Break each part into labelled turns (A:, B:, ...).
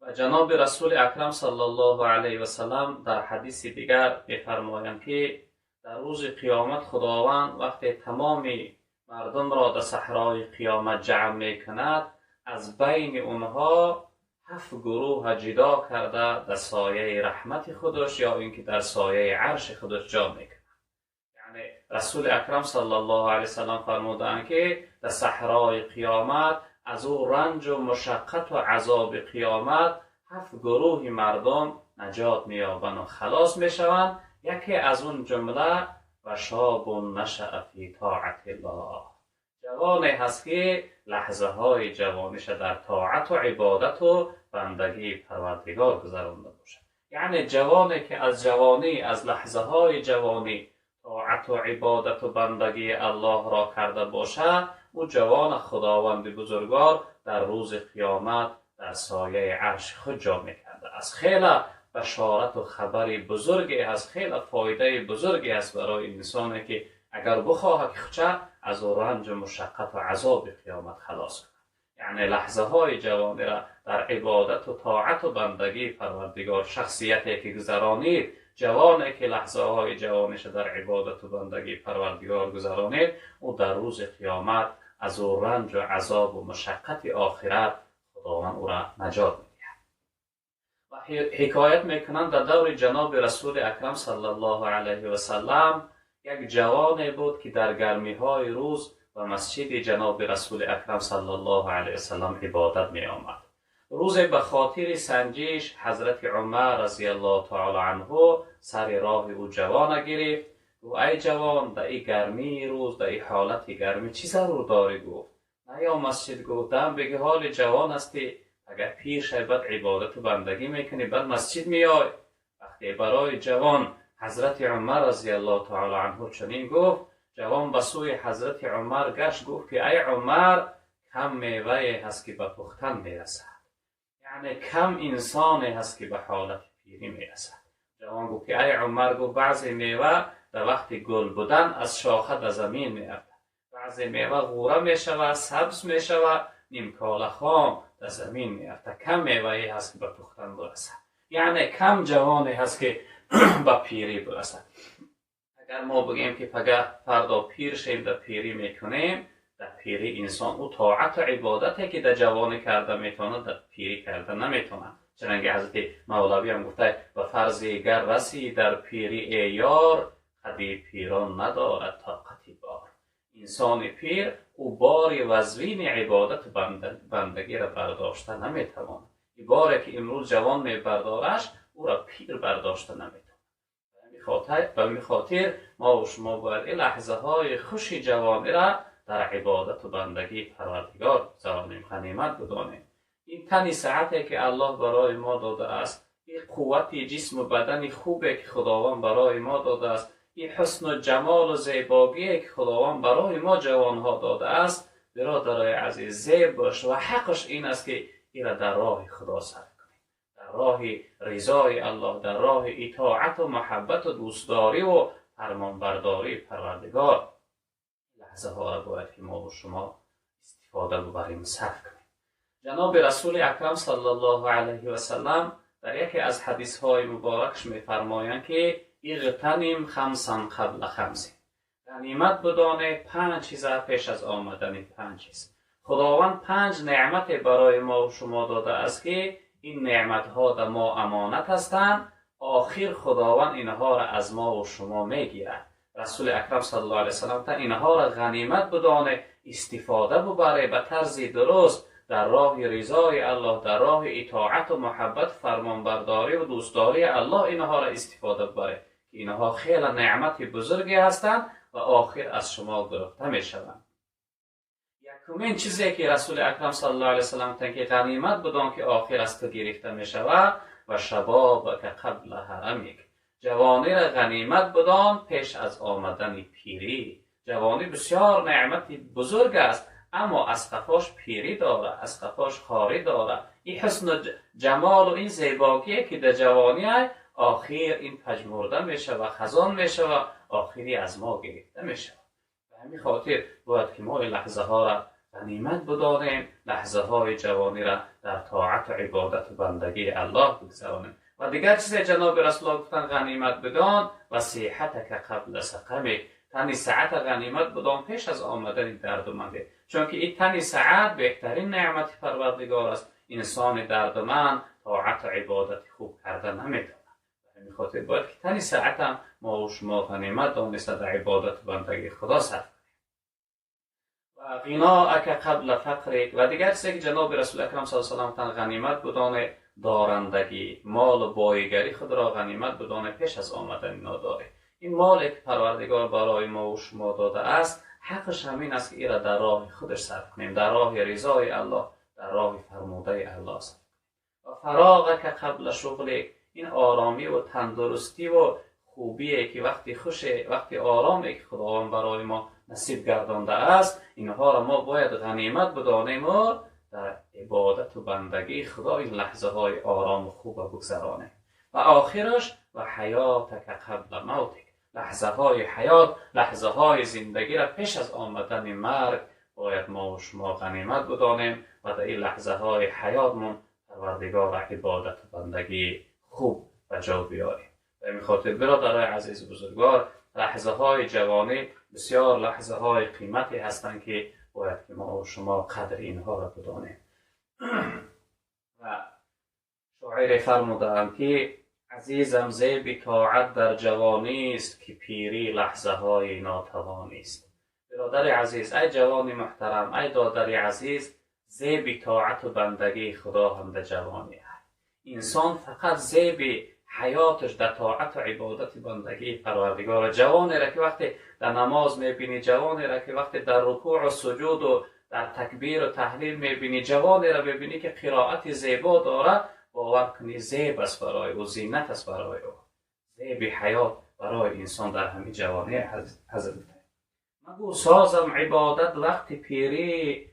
A: و جناب رسول اکرم صلی الله علیه و سلم در حدیث دیگر می‌فرمایند که در روز قیامت خداوند وقتی تمام مردم را در صحرای قیامت جمع می‌کند، از بین اونها 7 گروه جدا کرده در سایه رحمت خودش یا اینکه در سایه عرش خودش جا می‌کند. یعنی رسول اکرم صلی الله علیه و سلم فرمودند که در صحرای قیامت از او رنج و مشقت و عذاب قیامت 7 گروه مردم نجات می‌یابند و خلاص می‌شوند. یکی از اون جمله و شاب نشأ فی طاعت الله، جوانی هست که لحظه های جوانیش در طاعت و عبادت و بندگی پروردگار گذرانده باشد. یعنی جوانی که از جوانی، از لحظه های جوانی طاعت و عبادت و بندگی الله را کرده باشد، او جوان خداوند بزرگوار در روز قیامت در سایه عرش خود جا میکرده. از خیلی بشارت و خبر بزرگی هست، خیلی فایده بزرگی هست برای انسانی که اگر بخواهد که خودش از او رنج و مشقت و عذاب قیامت خلاص کند. یعنی لحظه های جوانی را در عبادت و طاعت و بندگی پروردگار، شخصیتی که گذرانید، جوانی که لحظه های جوانیش در عبادت و بندگی پروردگار گذرانید، او در روز قیامت از او رنج و عذاب و مشقت آخرت خداوند او را نجات می‌دهد. و حکایت میکنند در دور جناب رسول اکرم صلی الله علیه و سلم یک جوانی بود که در گرمی های روز به مسجد جناب رسول اکرم صلی الله علیه و سلم عبادت می آمد. روز به خاطر سنجش حضرت عمر رضی الله تعالی عنه سر راه او جوان گرفت. گفت ای جوان، در این گرمی روز، در این حالت گرمی چی ضرور داری؟ گفت نه یا مسجد. گفت دم بگه حال جوان هستی، اگر پیر شوی بعد عبادت و بندگی میکنی، بعد مسجد میای. وقتی برای جوان حضرت عمر رضی الله تعالی عنه چنین گفت، جوان به سوی حضرت عمر گشت، گفت که ای عمر، کم میوه هست که به پختن میرسد، یعنی کم انسانی هست که به حالت پیری میرسد. جوان گفت که ای عمر، گفت بعضی میوه در وقت گل بودن از شاخه در زمین میافتد، بعضی میوه غوره میشود، سبز میشود، نیمکاله خام در زمین میافتد. کم میوه هست که به پختن برسد، یعنی کم جوانی هست که به پیری برسد. اگر ما بگیم که فردا پیر شیم، در پیری میکنیم، در پیری انسان او طاعت و عبادتی که در جوانی کرده میتونه در پیری کرده نمیتونه. چنانکه حضرت مولوی هم گفته به فرض گر رسی در پیری ای یار، قدی پیران ندارد طاقتی بار. انسان پیر او بار وزوین عبادت بندگی را برداشته نمیتواند. این باری که امروز جوان میبردارش، او را پیر برداشته نمیتواند. به همین خاطر ما و شما باید این لحظه های خوش جوانی را در عبادت و بندگی پروردگار گذرانیم، غنیمت بدانیم. این تنی صحتی که الله برای ما داده است، این قوت جسم و بدن خوبی که خداوند برای ما داده است، این حسن و جمال و زیبایی که خداوند برای ما جوانها داده است، برادرای عزیز زیب باش و حقش این است که این را در راه خدا صرف کنیم، در راه رضای الله، در راه اطاعت و محبت و دوستداری و فرمانبرداری پروردگار. لحظه ها را باید که ما و شما استفاده ببریم، صرف کنیم. جناب رسول اکرم صلی الله علیه و سلم در یکی از حدیث های مبارکش می‌فرمایند که اغتنم خمسا قبل خمس، غنیمت بدانه 5 چیز پیش از آمدن 5 چیز. خداوند 5 نعمت برای ما و شما داده است که این نعمت ها در ما امانت هستند. آخر خداوند اینها را از ما و شما میگیرد. رسول اکرم صلی الله علیه و سلم تا اینها را غنیمت بدانه، استفاده ببره به طرز درست در راه رضای الله، در راه اطاعت و محبت، فرمانبرداری و دوستداری الله اینها را استفاده ببره. اینها خیلی نعمت بزرگی هستند و آخر از شما گرفته میشوند. یکمین چیزی که رسول اکرم صلی الله علیه و سلم گفتند که غنیمت بدان که آخر از تو گرفته میشود، و شبابک قبل هرمک، جوانی را غنیمت بدان پیش از آمدن پیری. جوانی بسیار نعمت بزرگ است، اما از قفاش پیری داره، از قفاش خاری داره. این حسن و جمال و این زیبایی که در جوانی آخر این پژمرده میشه و خزان میشه و آخری از ما گرفته میشه. به همین خاطر باید که ما این لحظه ها را غنیمت بدانیم، لحظه های جوانی را در طاعت و عبادت و بندگی الله بگذرانیم. و دیگر چیز جناب رسول الله گفتن غنیمت بدان و صحتک قبل سقمک، تنی ساعت غنیمت بدان پیش از آمدن دردمندی، چون که این تنی ساعت بهترین نعمت پروردگار است. انسان دردمند طاعت و عبادت خوب کرده نمیتواند. به همین خاطر باید که تنی ساعت هم ما و شما غنیمت دانسته در عبادت و بندگی خدا صرف کنیم. و غناءک قبل فقرک، و دیگر چیزی که جناب رسول اکرم صلی الله علیه و سلم غنیمت بدانه دارندگی، مال و بایگری خود را غنیمت بدانه پیش از آمدن ناداری. این مالی که پروردگار برای ما و شما داده است، حقش همین است که این را در راه خودش صرف کنیم، در راه رضای الله، در راه فرموده الله صرف کنیم. و فراغک قبل شغلک، این آرامی و تندرستی و خوبیه که وقتی خوشه، وقتی آرامه که خداوند برای ما نصیب گردانده است، اینها را ما باید غنیمت بدانیم و در عبادت و بندگی خدا این لحظه های آرام و خوب بگذرانیم. و آخرش و حیاتک قبل موتک، لحظه های حیات، لحظه های زندگی را پیش از آمدن مرگ باید ما و شما غنیمت بدانیم و در این لحظه های حیاتمون پروردگار عبادت و بندگی خوب به جا بیاریم. به این خاطر برادرای عزیز بزرگوار، لحظه های جوانی بسیار لحظه های قیمتی هستند که باید که ما و شما قدر اینها را بدانیم. و شاعر فرمودند که عزیزم زیب طاعت در جوانی است که پیری لحظه های ناتوانی است. برادر عزیز، ای جوان محترم، ای دادر عزیز، زیب طاعت و بندگی خدا هم در جوانی است. انسان فقط زیب حیاتش در طاعت و عبادت بندگی پروردگار. جوانی را که وقتی در نماز میبینی، جوانی را که وقتی در رکوع و سجود و در تکبیر و تحلیل میبینی، جوانی را ببینی که قرائت زیبا داره، باور کنی زیب است برای او، زینت است برای او. زیب حیات برای انسان در همین جوانی حضرت. مگو سازم عبادت وقت پیری،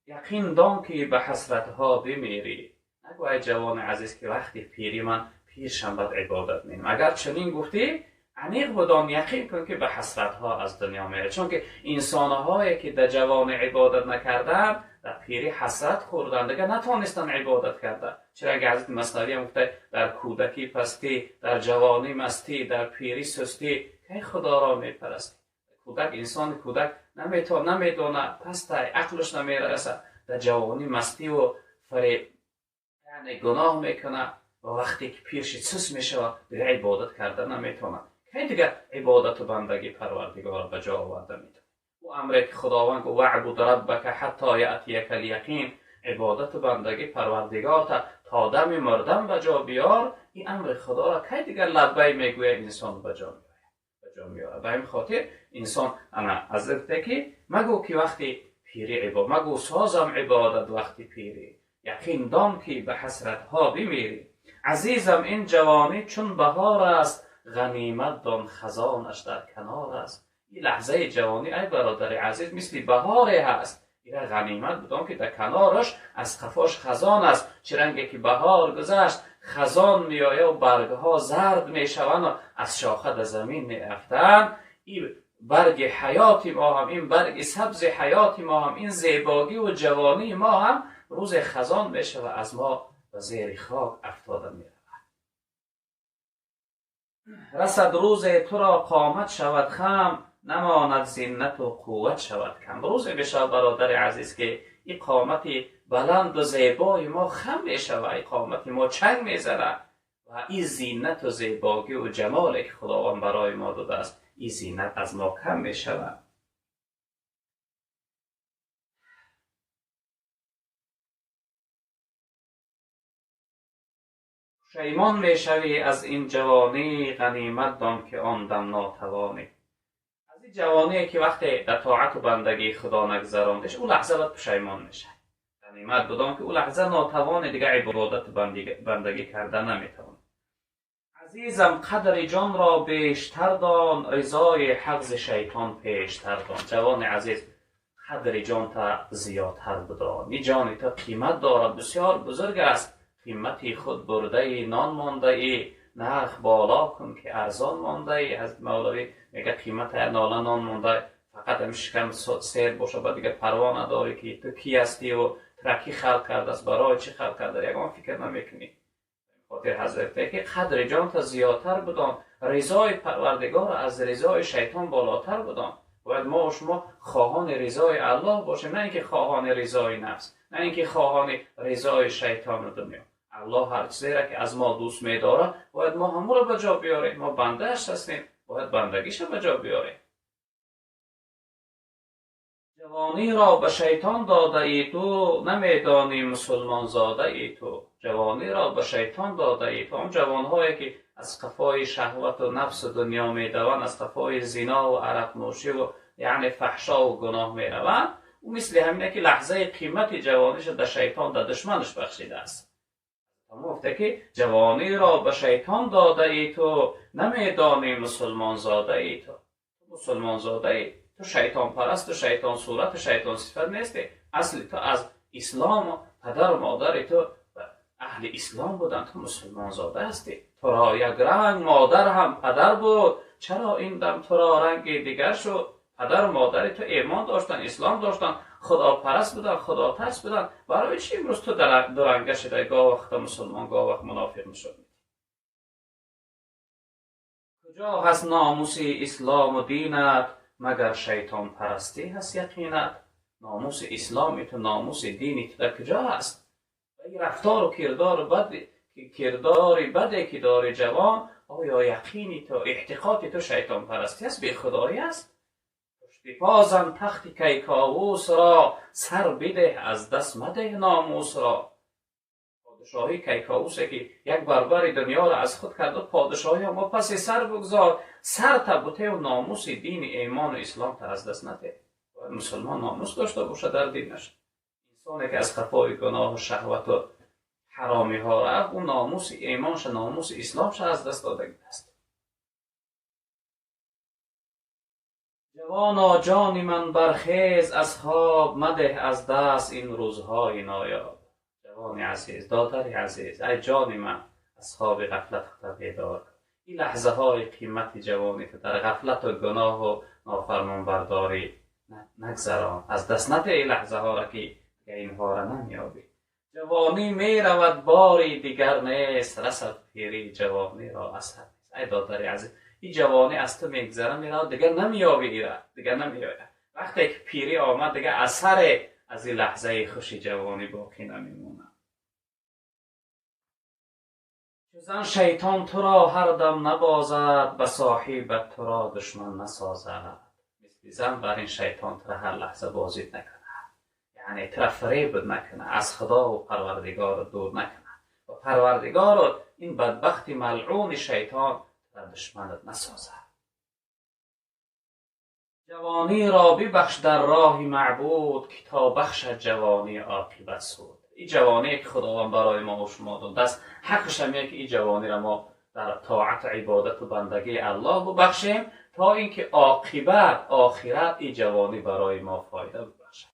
A: یقین دان که به حسرتها بمیری. نگو ای جوان عزیز که وقتی پیری من پیر شم بعد عبادت مینم. اگر چنین گفتی عمیق بدان، یقین کن که به حسرتها از دنیا میره، چون که انسانهایی که در جوان عبادت نکردن در پیری حسرت خوردن، دیگه نتونستن عبادت کردن. چرا که حضرت مثنوی هم گفته در کودکی پستی، در جوانی مستی، در پیری سستی، کی خدا را میپرستی؟ کودک، انسان کودک نمیدونه، پسته، عقلش نمیرسه. در جوانی مستی و فریب یعنی گناه میکنه و وقتی که پیر شد سست میشه دیگه عبادت کردن نمیتونه. کی دیگه عبادت و بندگی پروردگار به جا آورده میتونه؟ او امری که خداوند گفت واعبد ربک حتی یأتیک الیقین، عبادت و بندگی پروردگار تا دم مردن به جا بیار، این امر خدا را کی دیگه لبی میگوید انسان به جا میاره. به این خاطر انسان انا از که مگو که وقتی پیری عبادت، مگو سازم عبادت وقتی پیری، یقین دان که به حسرت ها بمیری. عزیزم این جوانی چون بهار است، غنیمت دان خزانش در کنار است. این لحظه جوانی ای برادر عزیز مثل بهاری هست، این غنیمت بدان که در کنارش از قفاش خزان است. چرنگه که بهار گذشت خزان میآید و برگها زرد میشوند و از شاخه در زمین میافتند. این برگ حیات ما هم، این برگ سبز حیات ما هم، این زیبایی و جوانی ما هم روز خزان میشه و از ما به زیر خاک افتاده میرود. رسد روز تو را قامت شود خم، نماند زینت و قوت شود کم. روز میشه برادر عزیز که این قامت بلند و زیبای ما خم میشه و این قامت ما چنگ میزنه و این زینت و زیبایی و جمالی که خداوند برای ما داده است، این زینت از ما کم میشود. پشیمان میشوی از این جوانی، غنیمت دان که آن دم ناتوانی. از این جوانی که وقتی در طاعت و بندگی خدا نگذراندش، او لحظه بعد پشیمان میشه. غنیمت بدان که او لحظه ناتوانی، دیگه عبادت بندگی کردن نمیتوان. عزیزم قدر جان را بیشتر دان، رضای حق شیطان پیشتر دان. جوان عزیز قدر جان تا زیادتر بدان. این جان تا قیمت دارد، بسیار بزرگ است. قیمتی خود برده ای، نان مانده ای، نرخ بالا کن که ارزان مانده ای. از مولوی میگه قیمت ناله نان مانده، Фақат ҳамин шикам сер боша, ба дигар парво надорӣ, ки ту кӣ ҳастӣ ва тура кӣ халқ кардааст, барои чӣ халқ карда, ягон фикр намекунӣ. Хотир ҳазрат ки қадри ҷонта зиёдтар будон, ризои парвардигор аз ризои шайтон болотар будон. Бояд мо ва шумо хоҳони ризои аллоҳ бошем, на инки хоҳони ризои нафс, на инки хоҳони ризои шайтону дунё. Аллоҳ ҳар чизеро ки аз мо дӯст медорад, бояд мо ҳамонро ба ҷо биёрем. Мо бандааш ҳастем, бояд бандагиша ба ҷо биёрем. Ҷавониро ба шайтон додаӣ ту, намедонӣ мусулмонзодаӣ ту. Ҷавониро ба шайтон додаӣ ту. Он ҷавонҳое ки аз қафои шаҳвату нафсу дунё медаванд, аз қафои зино ва арақнӯшӣ ва яъне фаҳшо ва гуноҳ мераванд, ӯ мисли ҳамине ки лаҳзаи қимати ҷавониша да шайтон, да душманаш бахшидааст. Гуфта ки ҷавониро ба шайтон додаӣ ту, намедонӣ мусулмонзодаӣ ту. Мусулмонзодаӣ ту, шайтонпарасту шайтонсурату шайтонсифат нестӣ. Асли ту аз ислому падару модари ту аҳли ислом буданд, ту мусулмонзода ҳастӣ. Туро як ранг модар ҳам падар буд, чаро ин дам туро ранги дигар шуд? Падару модари ту имон доштанд, ислом доштанд, худопараст буданд, худотарс буданд. Барои чӣ имрӯз ту дуранга шуда, гоҳ вақта мусулмон, гоҳ вақт мунофиқ мешуд? Куҷо ҳаст номуси ислому динат, магар шайтонпарастӣ ҳаст яқинат? Номуси исломи ту, номуси дини ту дар куҷо ҳаст? Ин рафтору кирдору бад, кирдори баде ки дори ҷавон, оё яқини ту, эътиқоди ту шайтонпарастӣ аст, бехудоӣ аст? Пуштипозам тахти Кайковусро, сар бидеҳ, аз даст мадеҳ номусро. Подшоҳии Кайковусе ки як барбари дунёро аз худ карду подшоҳӣ мо паси сар бигзор, сар табутеву номуси дини имону ислом та аз даст надеҳ. Бояд мусулмон номус дошта бошад дар динаш. Инсоне ки аз қафои гуноҳу шаҳвату ҳаромиҳо рафт, ӯ номуси имонша, номуси исломша аз даст додагиаст. Ҷавоно ҷони ман, бархез аз хоб, мадеҳ аз даст ин рӯзҳои ноёб. Ҷавони азиз, додари азиз, ай ҷони ман, аз хоби ғафлат худро бедор кун. Ин лаҳзаҳои қимати ҷавонӣ ту дар ғафлату гуноҳу нофармонбардорӣ нагзарон, аз даст надеҳ ин лаҳзаҳоро ки дигар инҳоро намеёбӣ. Ҷавонӣ меравад, бори дигар нест, расад пирӣ, ҷавониро асар нест. Ай додари азиз, ин ҷавонӣ аз ту мегзара, меравад, дигар намеёбӣ ира, дигар намеояд. Вақте ки пирӣ омад, дигар асаре аз ин лаҳзаи хуши ҷавонӣ боқӣ намемонад. Чу зан шайтон туро ҳар дам набозад, ба соҳибат туро душман насозад. Мисли зан бар ин шайтон туро ҳар лаҳза бозид накунад, яъне туро фиреб накунад, аз худову парвардигор дур накунад ва парвардигорро ин бадбахти малъуни шайтон туро душманат насозад. Ҷавониро бибахш дар роҳи маъбуд, ки то бахшад ҷавонӣ оқибат суд. Ин ҷавоние ки худованд барои мо ва шумо додааст, ҳаққаш ҳам ки ин ҷавониро мо дар тоату ибодату бандагии аллоҳ бубахшем, то инки оқибат, охират ин ҷавонӣ барои мо фоида бибахшад.